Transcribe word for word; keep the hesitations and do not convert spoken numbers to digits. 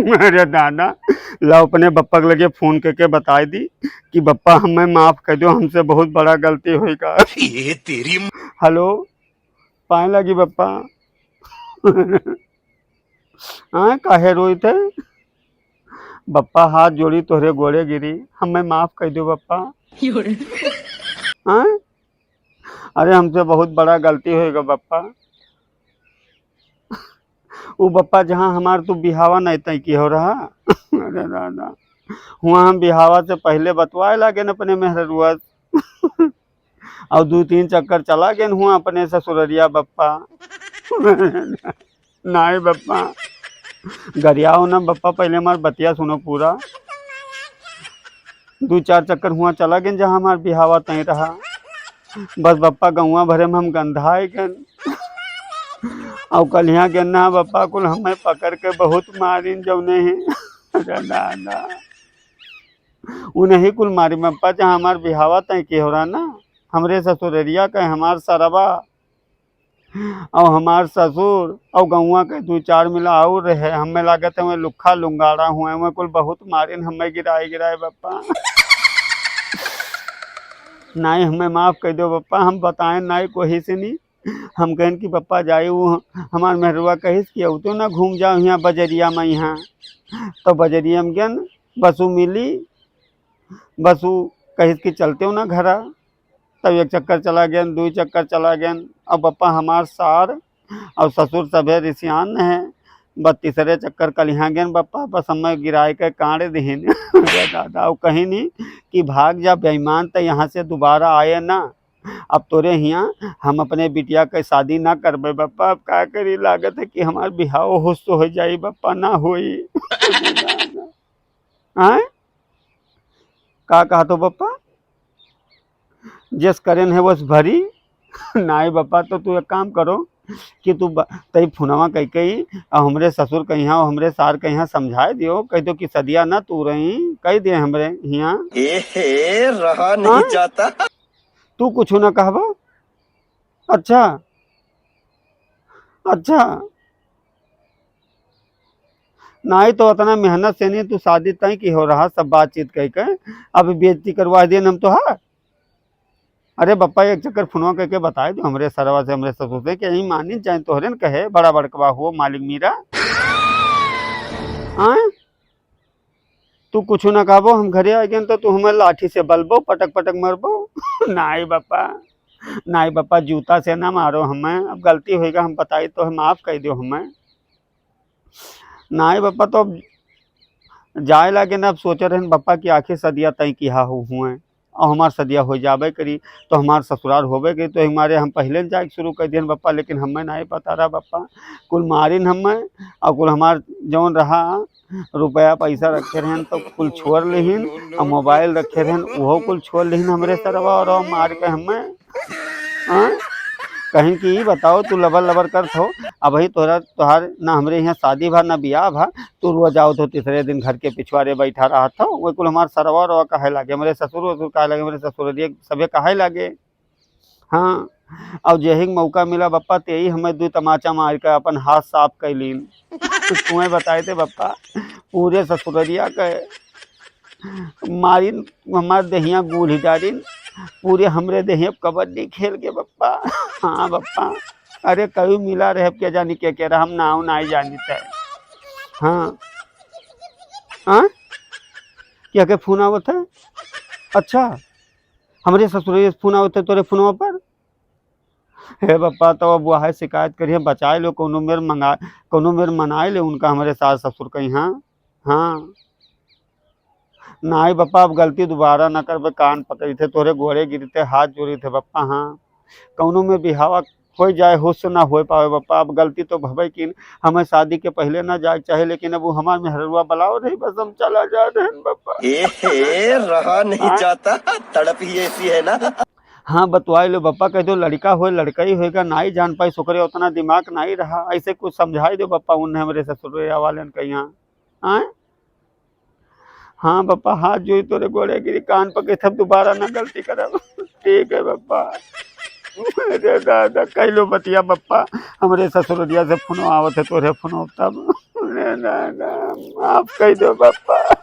अरे दादा, लाओ अपने बप्पा के लगे फोन करके बताई दी कि बप्पा हमें माफ कर दो, हमसे बहुत बड़ा गलती होइगा। ये तेरी हेलो, पाए लगी बप्पा। हाँ, काहे रोई थे? बप्पा हाथ जोड़ी तोहरे गोड़े गिरी, हमें माफ कर दो बप्पा। हाँ? अरे हमसे बहुत बड़ा गलती होइगा बप्पा। उ बप्पा जहाँ हमार तू बिहावा नहीं तय की हो रहा। अरे दादा, हुआ हम बिहावा से पहले बतवाए लागेन अपने मेहररुआ से। और दू तीन चक्कर चला गेन हुआ अपने ससुररिया बप्पा। नाई बप्पा, गरियाओ ना बप्पा, पहले हमार बतिया सुनो पूरा। दू चार चक्कर हुआ चला गेन जहाँ हमार बिहावा तय रहा। बस बप्पा गौवा भरे में हम गंधाए गेन। और कलिया गेन ना बप्पा कुल हमें पकड़ के बहुत मारिन जौने ही। अरे दादा। उन्हीं कुल मारी बप्पा जहाँ हमार बिहावा तय की हो रहा ना। हमरे ससुररिया का हमार सरवा। और हमार ससुर और गौवा के दू चार मिला और रहे, हमें लागत है वह लुखा लुंगाड़ा हुए, वह कुल बहुत मारिन हमें गिराए गिराए बप्पा। नाई हमें माफ कर दो बप्पा, हम बताएं नाई कोई से नहीं। हम कहन कि बप्पा जाई वो हमार मेहरुआ कहिस कि अब तो ना घूम जाओ यहाँ बजरिया में, यहाँ तो बजरिया में गेन बसु मिली, बसु कहिस कि चलते हो ना घरा। तब एक चक्कर चला गेन, दू चक्कर चला गेन। अब बप्पा हमार सार और ससुर सभे रिसियान है। बस तीसरे चक्कर कलिहाँ गेन बप्पा, बस हमें गिराए के कांड दिहिन। अरे दादा, वो कहीं नहीं कि भाग जा बेईमान, तो यहाँ से दोबारा आए ना। अब तोरे हियाँ हम अपने बिटिया के शादी ना करबे बप्पा। अब का करी, लागत है कि हमार बिहाव होश हो जाई बप्पा, ना होई। आय? का कहत हो बप्पा? जस करेन है वस भरी। नाई बप्पा, तो तू एक काम करो कि तू ब-, तई फोनवा कई कई और हमरे ससुर कहिया और हमरे सार कहिया समझाए दियो, कह दो कि सदिया ना तू रही, कह दे हमरे हिया। ए हे, रहा नहीं हाँ? जाता। तू कुछ ना कहबो? अच्छा, अच्छा। नाई तो उतना मेहनत से नहीं तू शादी तय की हो रहा, सब बातचीत कह के अब बेइज्जती करवा देन हम तो। हाँ, अरे बप्पा, एक चक्कर फोनवा करके बताए दो हमरे सरवा से, हमरे ससुर से कि यही मानिन चाहे तोहरे न कहे, बड़ा बड़कवा हो मालिक मीरा। हाँ? तू कुछ ना कहबो, हम घरे आ गए तो तू हमें लाठी से बलबो, पटक पटक मरबो। नाई बप्पा, नाई बप्पा, जूता से ना मारो हमें, अब गलती होइगा, हम बताई तो माफ कर दो हमें। नाई बप्पा, तो अब जाए लागे ना, अब सोचे रहन बप्पा कि आखिर सदिया तय किहा हो हुए, और हमार सदिया हो जाबे करी, तो हमार ससुराल होबे करी, तो हमारे हम पहले न जाए शुरू कर दियन बप्पा, लेकिन हमें नाई पता रहा बप्पा, कुल मारिन हमें, और कुल हमार जौन रहा रुपया पैसा रखे रहन तो कुल छोड़ लेहिन, और मोबाइल रखे रहन उहो कुल छोड़ लेहिन हमरे सरवा और मार के हमें। हाँ? कहीं कि ई बताओ, तू लबर लबर करत हो, अबही तोहरा, तोहार ना हमरे यहाँ शादी भा ना बियाह भा, तू रोज आवत हो तीसरे दिन घर के पिछवारे बैठा रहत हो, वो कुल हमार सरवा उरवा कहे लागे, हमरे ससुर वसुर कहे लागे, हमरे ससुर ये सभे कहे लागे। हाँ, और जेही के मौका मिला बप्पा, तेही हमें दू तमाचा मार के अपन हाथ साफ कैलीन। कुछ तुम्हें बताए थे बप्पा, पूरे ससुररिया के मारिन, हमार देहिया गूल ही डारिन, पूरे हमरे देहिया कबड्डी खेल के बप्पा। हाँ बप्पा, अरे कभी मिला रहे, अब क्या जानी क्या क्या रहा, हम नाव नाई जानित है। हाँ, हाँ, क्या के फोन आवत है? अच्छा, हमरे ससुररिया से फोन आवत है तोरे फोनवा पर? हे बप्पा, तो अब वह शिकायत करिए, बचाए लो, कौनो मेर मंगा, कौनो मेर मनाए ले उनका हमरे सास ससुर कहिया। हाँ। नाई बप्पा, अब गलती दोबारा ना करबे, कान पकड़ी थे, तोरे गोड़े गिरी थे, हाथ जोड़ी थे बप्पा। हाँ, कौनो में बिहावा हो जाए, होश से ना हो पावे बप्पा, अब गलती तो भवे किन, हमें शादी के पहले ना जाए के चाहे, लेकिन अब वो हमार मेहररुआ बुलाओ रही, बस हम चला जा रहे हैं बप्पा। ए हे, रहा नहीं हाँ? जाता, तड़प ही ऐसी है ना। हाँ, बतवाए लो बप्पा, कह दो लड़का होए, लड़का ही होएगा, नाई जान पाई, सोकरे उतना दिमाग नाई रहा, ऐसे कुछ समझाई दो बप्पा, उन्हें हमरे ससुररिया वाले ने कहिया। हाँ? हाँ बप्पा, हाथ जोड़ी तोरे गोड़े गिरी, कान पकड़े, सब दोबारा ना गलती करब। ठीक है बप्पा। अरे दादा, कह लो बतिया बप्पा, हमरे ससुररिया से फोन आवत है तोरे फोन तब। ना, ना, माफ कइ दो बापा।